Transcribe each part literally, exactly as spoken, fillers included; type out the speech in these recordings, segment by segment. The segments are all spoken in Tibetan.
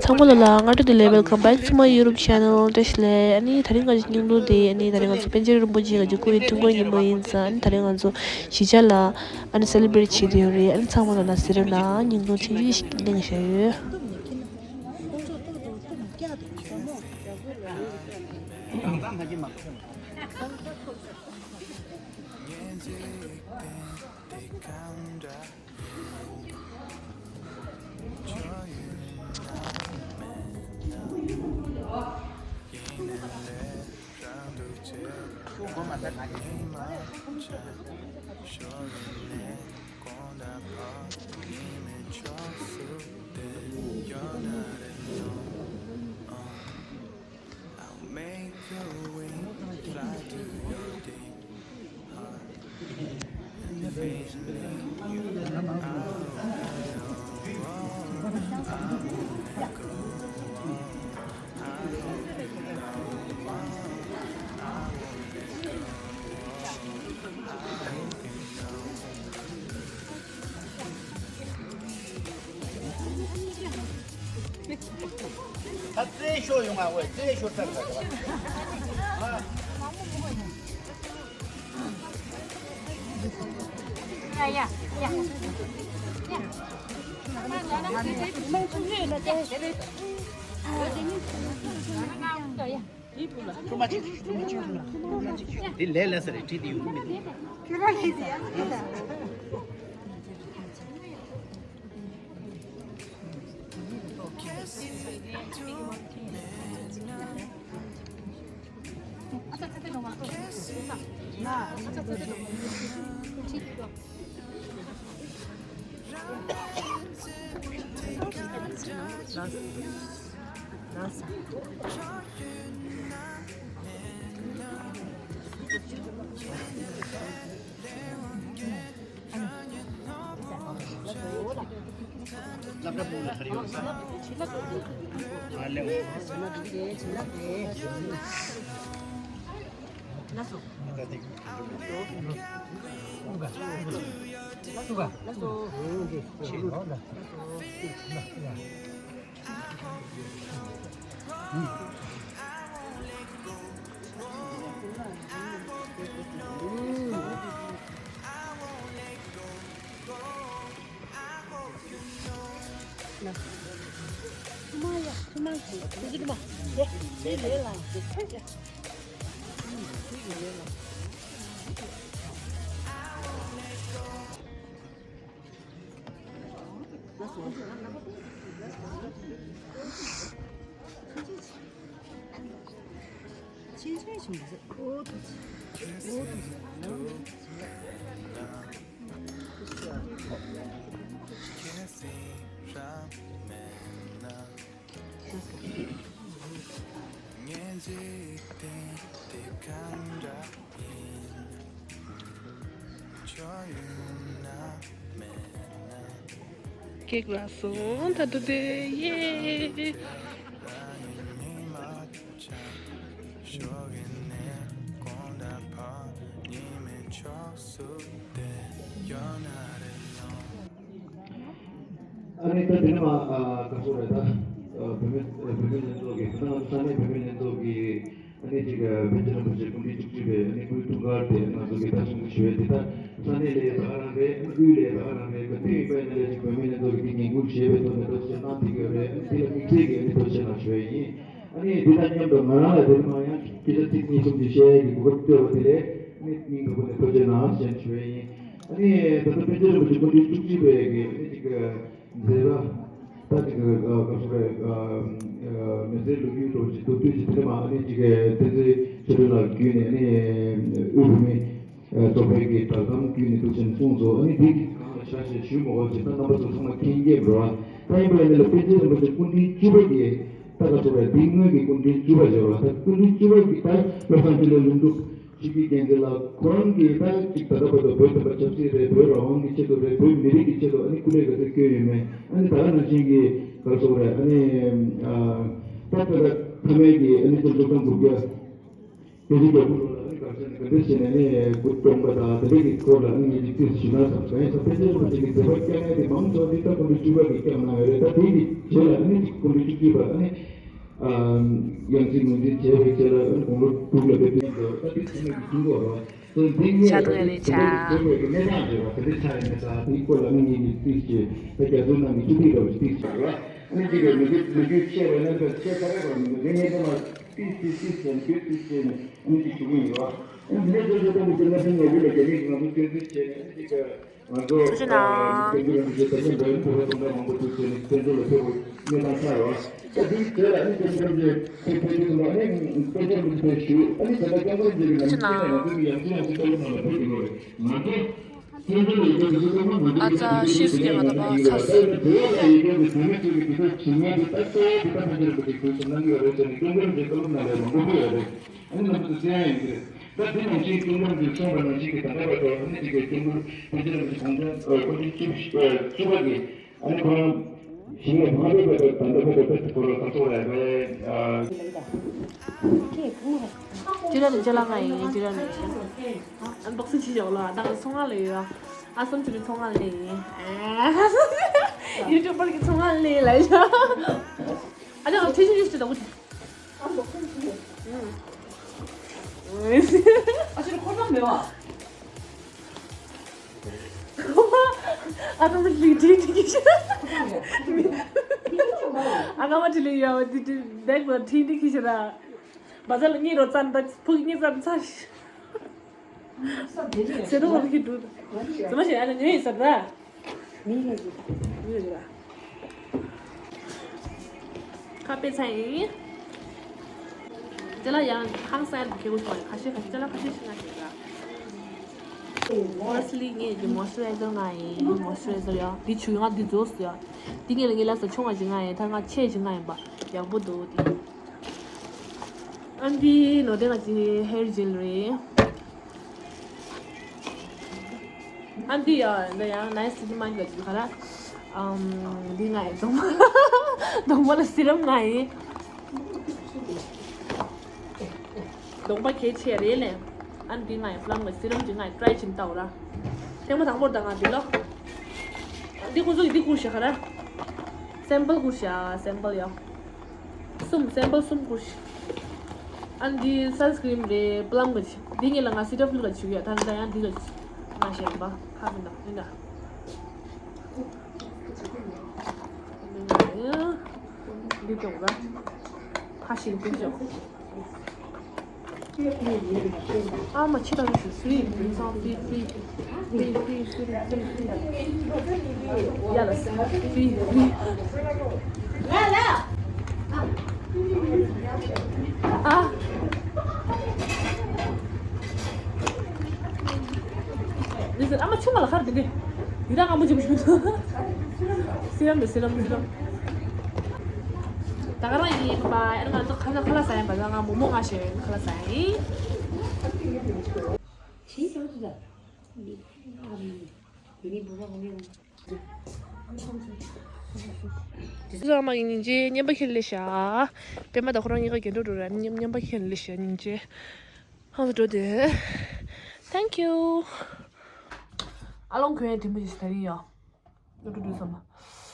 དང་པོ་ལ་ལ་སྔ་དྲོ་བདེ་ལེགས། welcome back to my YouTube channel. བཀྲ་ཤིས་བདེ་ལེགས། ཨ་ནི་དེ་རིང་ང་ཚོ་སྙིང་སྡུག་དེ་ཨ་ནི་དེ་རིང་ང་ཚོ་པཎ་ཆེན་རིན་པོ་ཆེ་གི་སྐུའི་འཁྲུངས་སྐར་ཉིན་མོ་ཡིན་ཙང་། ཨ་ནི་དེ་རིང་ང་ཚོ་གཞིས་ཆགས་ལ་ཨ་ནི་སེ་ལེ་བྷི་རེཊ་བྱེད་དེ་ཡོད་རེད། ཨ་ནི་ཚང་མ་ལ་ལ་ཟེར་ན་སྙིང་སྡུག་ཆེན་པོ་ཞིག་གླེང་བཞག་ཡོད། ད་རྩེད་ཤོར་ཡོང་ང་། འོ་རྩེད་ཤོར་ཚར་ཚར། ཡ་ཡ་ཡ་ཡ། དེ་ལས་ལས་ས་རེད། བྲིས་ཏེ་ཡོང་གི་མི་འདུག་ཁྱོད་རང་ལས་ཟེར་ཡ། ཀེག་ལ་སོང་། ད་དུ་དེ་ཡེ། ཨ་ནི་ད་དེ་ནས་མ་ཨ་ག་སོ་རེད། ད་ཨ་བུད་མེད་བུད་མེད་ལྷན་ཚོགས་ཀྱི། ད་ང་ཚོ་ས་གནས་བུད་མེད་ལྷན་ཚོགས་ཀྱི་ཨ་ནི་ཅིག་ཨ་པཎ་ཆེན་རིན་པོ་ཆེ་སྐུ་ཕྲེང་བཅུ་གཅིག་པའི་ཨ་ནི་སྐུའི་འཁྲུངས་སྐར་དེ་ང་ཚོ་གིས་ད་སྲུང་བརྩི་ཞུ་ཡས་དེ། ད་ས་གནས་ལ་ཡ་ད་ག་རང་རེད། ཨ་ནི་དབུས་ལ་ཡ་ད་ག་རང་རེད། ག་དུས་ཡིན་པ་ཡིན་ན་ལ་ཅིག་བུད་མེད་ལྷན་ཚོགས་ཀྱིས་དེ་ངན་སྐུལ་བྱས་པའི་ཐོག་ནས་ཐུགས་རྗེ་ཆེ་གནང་བསྡད་ཀྱི་ཡོད་རེད། ཨ་ནི་དེ་ལ་དམིགས་བསལ་གྱི་ཨ་ནི་ཐུགས་རྗེ་ཆེ་གནང་ཞུ་ཡས་ཡིན། ཨ་ནི་དེ་དང་མཉམ་དུ་ང་རང་ལ་དེ་རིང་མ་ཡང་སྐད་ཆ་ཚིག་གཉིས་གསུམ་ཅིག་བཤད་ཡས་ཀྱི་གོ་སྐབས་སྤྲད་པ་དེ་ལ་ཨ་ནི་སྙིང་ཐག་པ་ནས་ཐུགས་རྗེ་གནང་ཞེས་ཞུ་ཡས་ཡིན། ཨ་ནི་ད་ལྟ་པཎ་ཆེན་རིན་པོ་ཆེ་སྐུ་ཕྲེང་བཅུ་གཅིག་པའི་གི་ཨ་ནི་ཅིག་མཛད་པ། ད་ཅིག་ག་སོ་རེ། མི་ཚེའི་ལོ་རྒྱུས་ཐོག་ཅིག་མདོར་བསྡུས་ཅིག་དེ་ནས་མ་ཨ་ནི་ཅིག་བསྟན་འཛིན་ཆོས་སྒྲོན་ལགས་བརྒྱུད་ནས་ཨ་ནི་དབུས་བོད་མིའི་ཚོགས་པའི་གི་བསྒྲགས་གཏམ་བརྒྱུད་ནས་འདུག་ཅིང་གསུངས་སོ། ཨ་ནི་དེ་གི་སྒང་ལ་ཆ་ཤས་ཞུས་མ་དགོས་ཅིག་ད་རྣམ་པ་ཚོ་ཚང་མ་མཁྱེན་གྱི་རེད་བ། ད་ཡིན་པ་ཡིན་ན་ལ་པཎ་ཆེན་རིན་པོ་ཆེ་སྐུ་ཕྲེང་བཅུ་པ་གི་ད་ག་སོ་རེ། དེ་སྔོན་གྱི་སྐུ་ཕྲེང་བཅུ་པ་ཞེས་པ། ད་སྐུ་ཕྲེང་བཅུ་པ་གི་ད་བློ་བཟང་ཆོས་ལེགས་ལྷུན་གྲུབ་ཆོས་ཀྱི་རྒྱལ་མཚན་ལགས་ཁོ་རང་གིས་ད་ཅིག་ད་ལྟ་བར་དུ་བོད་བསྟན་པ་ཆབ་སྲིད་རེད། བོད་རང་དབང་གི་ཆེད་དུ་རེད། བོད་མི་རིགས་ཀྱི་ཆེད་དུ་ཨ་ནི་སྐུ་ལས་ག་ཚོད་བསྐྱོན་ཡོད་མེད། ཨ་ནི་ད་ག་ནང་བཞིན་གྱི་ག་རེ་ཟེར་དགོས་རེད། ཨ་ནི་ཨ་ད་ད་ལྟ་མཐའ་མའི་གི་ཨ་ནི་སྤྱི་ཚོགས་སྟོང་དགུ་བརྒྱ་བརྒྱད་ཅུ་གྱ་དགུ་ལོ་ལ་ཨ་ནི་ག་ ག་འདྲ་བྱས་ནས་ནི་སྐུ་སྟོན་པ་དང་དེ་འདྲ་གི་སྐོར་ལ་ཨ་ནི་ངས་ཅིག་ཏོག་ཙམ་ཞུས་ན་བསམ། གང་ཡིན་ཟེར་ན་པཎ་ཆེན་རིན་པོ་ཆེ་གི་མཛད་པ་བསྐྱངས་ཡ་དེ་མང་ཆེ་བ་དེ་ད་སྐུ་ཕྲེང་བཅུ་པ་གིས་བསྐྱངས་གནང་ཡོད་རེད། ད་དེ་གི་རྗེས་ལ་ཨ་ནི་ཅིག་སྐུ་ཕྲེང་བཅུ་གཅིག་པ་ཨ་ནི་ཡང་སྲིད་ངོས་འཛིན་བྱས་པའི་རྗེས་ལ་ཨ་ནི་དགུང་ལོ་དྲུག་ལ་ཕེབས་ཀྱི་ཡོད། ད་དེ་ཚང་མས་ཀྱི་མཐུན་གོ་རོགས། དེ་འདི་ངས་ད་དེ་དེ་འདྲ་གི་དེ་འདྲ་གི་གནས་སྟངས་རེད་བ། དེ་འདྲ་ཆགས་ཡིན་ན་ད་དེའི་སྐོར་ལ་ཨ་ནི་ངས་ཀྱི་ཏོག་ཙམ་ད་རྒྱ་མཚོའི་ནང་གི་ཆུ་ཐིགས་འདྲ་བོ་ཞིག་ཏོག་ཙམ་རེད་བ། ཨ་ནི་ཅིག་གི་མི་རྒྱུད་མི་རྒྱུད་ཆེ་བ་ན་ད་ཆེ་ས་རེད་བ། མི་རྒྱུད་ངས་ད་མ་ཏིག་ཏིག་ཏིག་ཟེར་ནས་ཏིག་ཏིག་ཟེར་ནས་ཨ་ནི་ཅིག་ཞུ་གི་ཡིན་རོགས། ཨ་ནི་འདི་ནས་ཅོ་ཅོ་ཏང་གི་ཅོ་ན་ཕིང་ངོ་བོ་ལ་རྒྱ་མིས་ང་ཚོ་སྐྱོན་བརྗོད་བྱས་ནས་ཨ་ནི་ཅིག་ང་ཚོ་ཐུགས་རྗེ་གནང་། སྐྱོན་བརྗོད་རང་བཞིན་ད་ནི་འདྲ་མི་འདུག་བ། སྟོང་ཕྲག་མང་པོ་ཐུག་བྱས་ནས་སྐྱོན་བརྗོད་ལ་ཕེབས་པ་གནས་སྟངས་ཆགས་ཡོད། ད་དེའི་རྗེས་ལ་ཨ་ནི་སྐྱོན་བརྗོད་ཕེབས་ཕེབས་ཕེབས་ལ་ཨ་ནི་སྐྱོན་བརྗོད་ལ་ཕེབས་ཞུ། ཨ་ནི་ད་ལྟ་སྐྱོན་བརྗོད་ཀྱི་ནང་ཚན་ནས་ང་ཚོ་གི་ཡང་ཅི་ཡང་ཅི་ལྟ་བུ་ནང་ལ་ཕེབས་ཀྱི་ཡོད་རེད། ང་ཚོ། ཨ་ཙ་ཤེས་སུ་ཀྱང་ང་ད་པ་ཚ་སུ། ཅི་ར་ནི་ཅ་ལག་ང་ཡིན། ཅི་ར་ནི། ཨན་བོག་སིང་བྱེད་ཡོད་ལ། ད་ང་ཚོང་ཁང་ལ་ཡོད། ཨ་སམ་ཆུ་རི་ཚོང་ཁང་ལ་ཡིན། ཡུ་ཊུབ་པར་གྱི་ཚོང་ཁང་ལ་ལ་ཡོད། ཨ་ད་ང་ཐེ་ཆུ་ཡུ་ཆུ་དང་པོ། ཨ་ཆུ་རི་ཁོ་ཚང་མེད་བ། ཨ་ཁ་མ་ལི་ཏི་ཏི་ཁི་ཤ། ཨ་ཁ་མ་ཏི་ལི་ཡ་བ་ཏི་ཏི་དེག་བ་ཏི་ཏི་ཁི་ཤ་ར། བ་ཟ་ལ་ངི་རོ་ཙན་ད་ཕུག་ངི་ཙན་ཚ་ཤ། ཟེར་དུ་བ་ཁི་འདུག་ཟ་མ་ཤེས་ཨ་ལ་ཉོས་ཡིན་ས་ད། མི་ལ་ཡོད། མི་ལ་ཡོད། ཁ་པེ་ཚ་ཡིན། དེ་ལ་ཡང་ཧང་སང་ཁེ་གོ་ཐོག་ཁ་ཤས་ཁ་ཤས་ལ་ཁ་ཤས་ཤིག་ང་ཞིག་ལ། ཕར་སི་ལི་ངས་ཀྱི་མོ་ཨིས་ཅར་རའི་ཟར་ང་ཡིན། མོ་ཨིས་ཅར་རའི་ཟར་ཡ། འདི་ཆུ་ང་འདི་རྫོགས་སུ་ཡ། འདི་ངས་ལ་ངས་ལ་ས་ཆུང་ང་ཞིག་ང་ཡིན། ཐ་ང་ཆེ་ཞིག་ང་ཡིན་པ། ཡག་པོ་འདུག་འདི། ཨ་འདི་ནོ་དེ་ང་ཅི་ཧེར་ཇེལ་རེད། ཨ་འདི་ཡ་འདི་ཡང་ནའི་སི་ཊི་མན་ག་ཅི་ག་ར། ཨམ་འདི་ང་ཡི་གདོང་མ། གདོང་མ་ལ་སི་རམ་ང་ཡི། གདོང་པ་གལ་ཆེ་རེད་ལེ། ཨ་འདི་ང་ཡི་པི་ལམ་ག་སི་རམ་ཅིག་ང་ཡི་ཊི་རའི་བྱིན་ལྟ་འོ་ར། ཐེངས་མ་དང་པོར་ད་ང་འདི་ལོ། འདི་ཁོ་ཚོ་ཡི་འདི་བསྐུར་ཤག་ག་ར། སེམ་པལ་བསྐུར་ཤག་སེམ་པལ་ཡ། གསུམ་སེམ་པལ་གསུམ་བསྐུར་ཤག་ཨ་འདི་སན་སི་ཀི་རིམ་རེད། པི་ལམ་ག་ཅི། འདི་ངེད་ལ་ང་སི་ཊ་ཕིལ་ག་ཅི་ཡོད། ད་ད་ཡང་འདི་ག་ཅི་ང་ཞེན་པ་ཁ་མི་འདུག་ཡིན་ད། འདི་ཅོག་ར་ཁ་ཤིན་ཏུ་ཅོག་ཨ་མ་ཕྱི་ལ་ཡོད་ཤིག free free free free free free free free free ཡ་ལ་free free ཨ། ཨ་མ་ཆུང་མ་ལ་ཁར་དེ་འདྲས་ཡི་རང་ང་མོ་ཅིག་མི་ཤེས་མི་འདུག་སི་རམ་དེ་སི་རམ་སི་རམ། ད་ག་རང་ཡིན་པ་ཨ་ང་ཚོ་ཁ་ལག་ཁ་ལག་ཟ་ཡིན་པ་ད་ང་མོག་མོག་ང་ཞེས་ཁ་ལག་ཟ་ཡིན། དེ་ཚོ་ཨ་མ་གི་སྙིང་རྗེ་སྙན་པ་ཁྱེར་ལེ་ཤ། པད་མ་དང་ཁོ་རང་གཉིས་ཀ་རྒྱན་འགྲོ་འགྲོ་ར་སྙན་སྙན་པ་ཁྱེར་ལེ་ཤ་སྙིང་རྗེ། ཧང་སུ་འགྲོ་དེ། Thank you། ཨ་ལོང་གོན་ཡ་དེ་མོ་ཞིག་ད་རིང་ཡོད།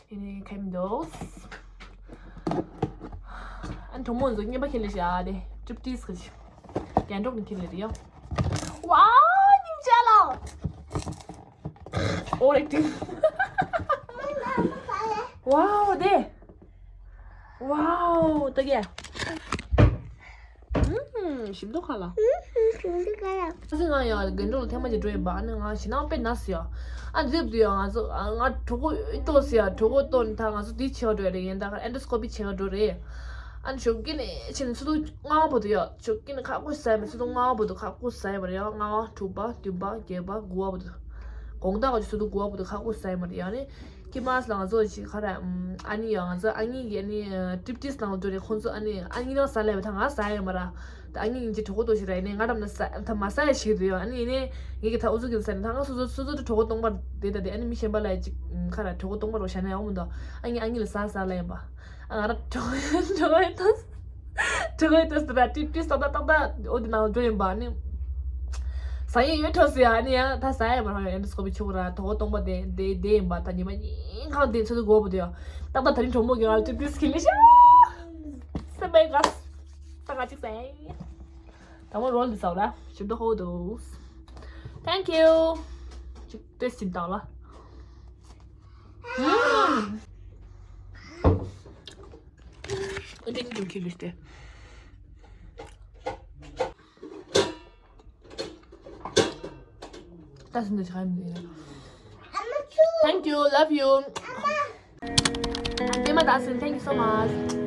ཨ་ནི་གྲོགས་མོ་ཚོ་རྔན་པ་ཁྱེར་ལེ་ཤ་ཨ་དེ་ཊིབ་ཊིས་གི་རྒྱན་འགྲོགས་ནི་ཁྱེར་ལེ་རེ་ཡོད། ཝའོ་སྙིང་རྗེ་ལ། ཨོ་རེད་ཏིང་། ཝའོ་དེ། ཝའོ་ད་གེ། ཨུམ། ཞིམ་མདོག་ཁ་ལ། ཨུམ། ཞིམ་མདོག་ཁ་ལ། ཨ་ཙི་ང་ཡང་རྒན་འགྲོ་ལ་ཐེངས་མ་གཅིག་འགྲོ་ཡིན་པ། ཨ་ནི་ང་ཞེད་སྣང་དཔེ་ན་སི་ཡ། ཨ་འདི་དུས་ཡང་ང་ཚོ་ང་གྲོད་ཁོག་ཡོད་ཏོ་སི་ཡ། གྲོད་ཁོག་ལྟོགས་ནི་ད་ང་ཚོ་འདི་བྱེད་བ་འགྲོ་ཡ་རེད། ཡིན་ད་ཨེན་ཌོ་སི་ཀོ་པི་བྱེད་བ་འགྲོ་རེད། ཨ་ནི་ཞོགས་ཀས་ནས་ཕྱིན་ཆུ་ཚོད་ལྔ་པ་བར་དུ་ཡ། ཞོགས་ཀས་ནས་ཁག་པོ་ཟ་ཡ་མེད། ཆུ་ཚོད་ལྔ་པ་བར་དུ་ཁག་པོ་ཟ་ཡ་མ་རེད་ཡ། ལྔ་པ་དྲུག་པ་བདུན་པ་བརྒྱད་པ་དགུ་པ་བར་དུ། དགོང་དག་གི་ཆུ་ཚོད་དགུ་པ་བར་དུ་ཁག་པོ་ཟ་ཡ་མ་རེད་ཡ། ཨ་ནི། ཁྱི་མ་སི་ལ་ང་ཚོ་ཅིག་ཁ་ར། ཨ་ནི་ཡ་ང་ཚོ་ཨ་ནི་གི་ཨ་ནི་ཊིབ་ཊིས་ནང་ལ་འགྲོ་རེད། ཁོང་ཚོ་ཨ་ནི་ཨ་ནི་རང་ཟ་ལས་པ་ད་ང་ཟ་ཡ་མ་ར། ད་ཨ་ནི་ཡིན་གྱི་གྲོད་ཁོག་ལྟོགས་ཤི་ར། ཡིན་ནའི་ང་འགྲམ་ན་ཟ་ད་མ་ཟ་ཡ་ཞིག་འདུག་ཡ། ཨ་ནི་ཡིན་ནའི་ངེད་ཀྱི་ད་ཨུ་ཚུགས་ཀྱི་ཟ་ནི་ད་ང་སོ་སོ་སོ་སོ་དུ་གྲོད་ཁོག་སྟོང་པར་བསྡད་ད་དེ། ཨ་ནི་མི་གཞན་པ་ལ་ཅིག་ཁ་ར་གྲོད་ཁོག་སྟོང་པར་རོགས་བྱ་ན་ཡག་མི་འདུག་ཨ་ནི་ཨ་ནི་ལ་ཟ་ཟ་ལ་ཡིན་པ། ཨ་ང་ར་གྲོད་ཁོག་གྲོད་ཁོག་ལྟོགས་གྲོད་ཁོག་ལྟོགས་ཟེར་ར། ཊིབ་ཊིས་ཏག་ཏག་ཏག་ཏག་འོ་དེ་ནང་འགྲོ་ཡིན་པ། ཨ་ནི། ཟ་ཡས་ཡོད་ཐོག་སི་ཡ་ནི་ཡང་ད་ཟ་ཡས་མ་རང་ཡང་འདི་སྐོར་བའི་ཆུ་བོ་ར་དོ་སྟོང་པ་དེ་དེ་དེ་ཡིན་པ་ད་ཉི་མ་ཉིན་གང་དེ་ཚོད་དུ་དགོས་པ་དེ་ཡ་ཏག་ཏག་ད་རིང་གྲོགས་མོ་གི་ང་ལ་ཅིག་དུས་སྐྱིད་ལེ་ཤ་སེམས་པའི་ག་ས་ག་ཅིག་ཟ་ཡས། དང་པོ་རོལ་འདི་ཟ་བ་ལ་ཞིབ་ཏུ་ཧོ་དུ། Thank you. ཅིག་ཏོས་ཅིག་དང་ལ། ཨ་འདི་ནི་ཅུང་ཁྱི་ལུས་ཏེ། ད་སུན་དུ་ཆགས་མི་འདུག Thank you, love you. ཨ་ཏེ་མ་ད་སུན། Thank you so much.